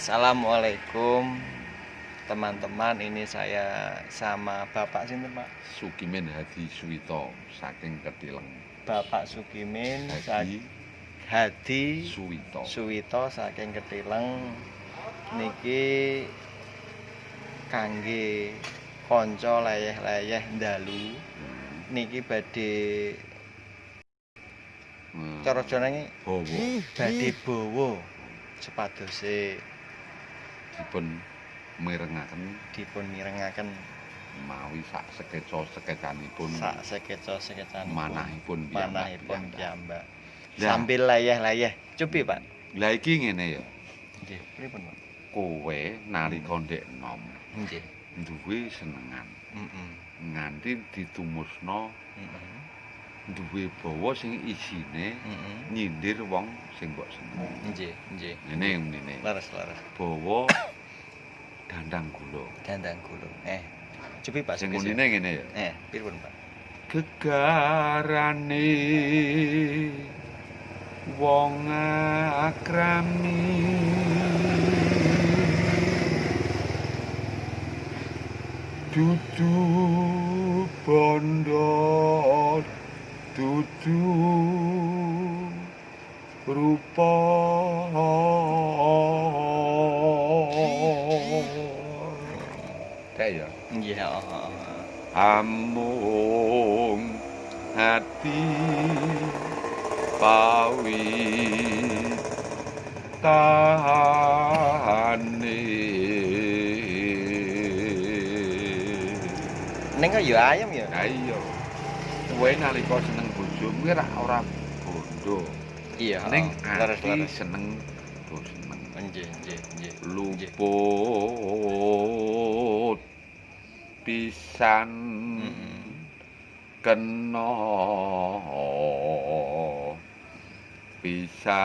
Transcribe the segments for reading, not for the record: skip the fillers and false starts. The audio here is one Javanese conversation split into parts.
Assalamualaikum teman-teman, ini saya sama Bapak sinten, Pak? Sukimin Hadi Suwito saking Ketileng. Bapak Sukimin Hadi Hadi Suwito. Suwito saking Ketileng niki kangge kanca leyeh-leyeh dalu niki badhe cara jenenge bawa badhe bawa sepadose dipun mirengaken mawi sak sekeca-sekecanipun manahipun piyambak sambil leyeh-leyeh. Cupi, Pak. Lah iki ngene ya. Nggih, pripun, Pak? Kowe nalika ndek nom nggih duwe senengan. Heeh. Nganti ditumusno duwe bawa sing isine nyindir wong sing mbok seneng. Nggih, nggih. Ngene ngene. Leres, leres. Bawa dandang gula. Dandang gula. Cupi Pak sing unine ngene ya. Pripun, Pak? Gegarane wong akrami dudu bondo dudu rupa. Kaya nggih, amung ati pawitane. Ning kok ya ayam ya. Ha iya. Kowe nalika seneng bojomu kuwi ora bondo. Iya, ning ati seneng do seneng. Nggih, nggih, nggih. Luput pisan kena pisan.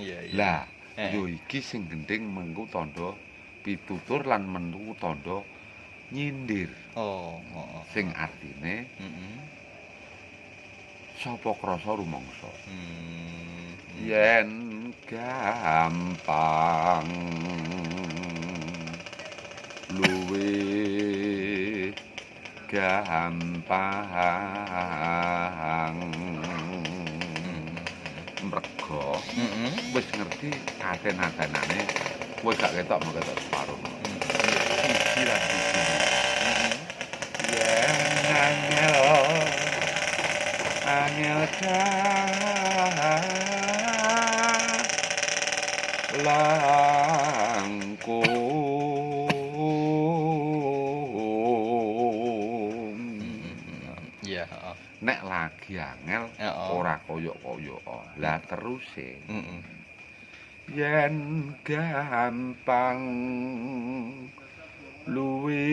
Iya, iya. Lah, yo iki sing gendhing mengku tandha pitutur lan mentu tandha nyindir. Oh, heeh. Sing artine sapa krasa rumangsa. Yen gampang luwe gampang mergo wis ngerti katen-katenane kowe gak ketok mau ketok separo. Siji lan siji. Yen angel angel langkung. Iya, nek lagi angel ora koyok-koyok. Lah teruse yen gampang luwe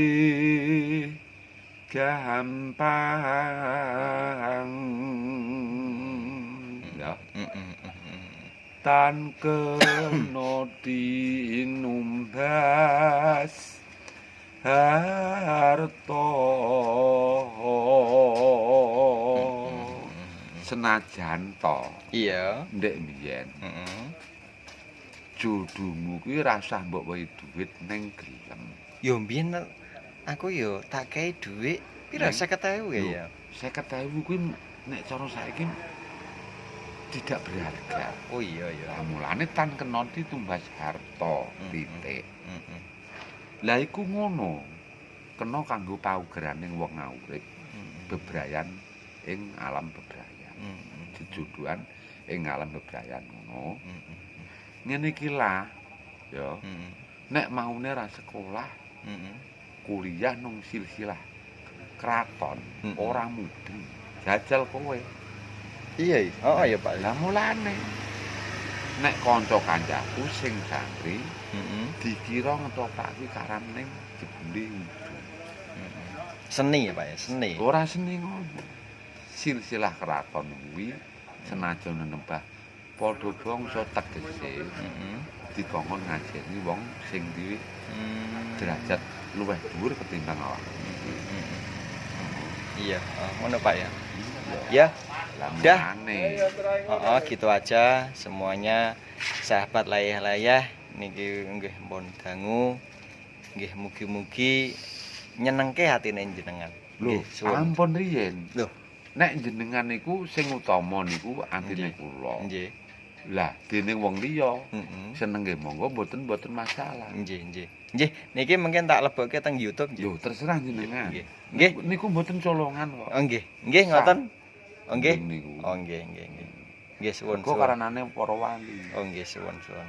gampang ya tan kena tinumbas harta. Senajan to iya ndek mbiyen jodohmu kuwi rasah mbok wehi dhuwit ning gelem. Yo mbiyen aku yo tak kei dhuwit pira 50.000 ya. 50.000 kuwi nek cara saiki tidak berharga. Oh iya iya. Lah mulane tan kena ditumbas harta titik. Lah iku ngono. Kena kanggo paugeraning wong ngaurip bebrayan ing alam bebrayan. Jejodohan ing alam bebrayan ngono. Ngene iki lah ya. Nek maune ra sekolah, kuliah nang silsilah kraton ora mudeng. Jajal kowe. Iya, oh iya Pak. Lah mulane nek kanca kancaku sing santri dikira ngetoprak kuwi karam ning jebule wudu. Seni ya Pak ya, seni. Ora seni ngono. Silsilah kraton kuwi senajan nenembah padha bangsa tegese dikongkon ngajeni wong sing duwe derajat luwih dhuwur ketimbang awak. Iya, ngono Pak ya. Ya. Lah Dah. mulane. Oh, gitu aja semuanya, sahabat layah-layah niki nggih pun dangu. Nggih, mugi-mugi nyenengke hatine jenengan. Lho, Nggih, suwun. Ampun riyen. Lho. Nek jenengan niku sing utama niku atine kula. Nggih. Lah, dening wong liya seneng nggih monggo, mboten mboten masalah. Nggih, nggih. Nggih, niki mungkin tak lebokke teng YouTube nggih. Lho, terserah jenengan. Nggih. Nggih. Niku mboten colongan kok. Oh, nggih. Nggih ngoten. Oh nggih. Niku. Oh nggih, nggih, nggih. Nggih, suwun. Kok Suwun. karanane para wali. Oh nggih, suwun, suwun.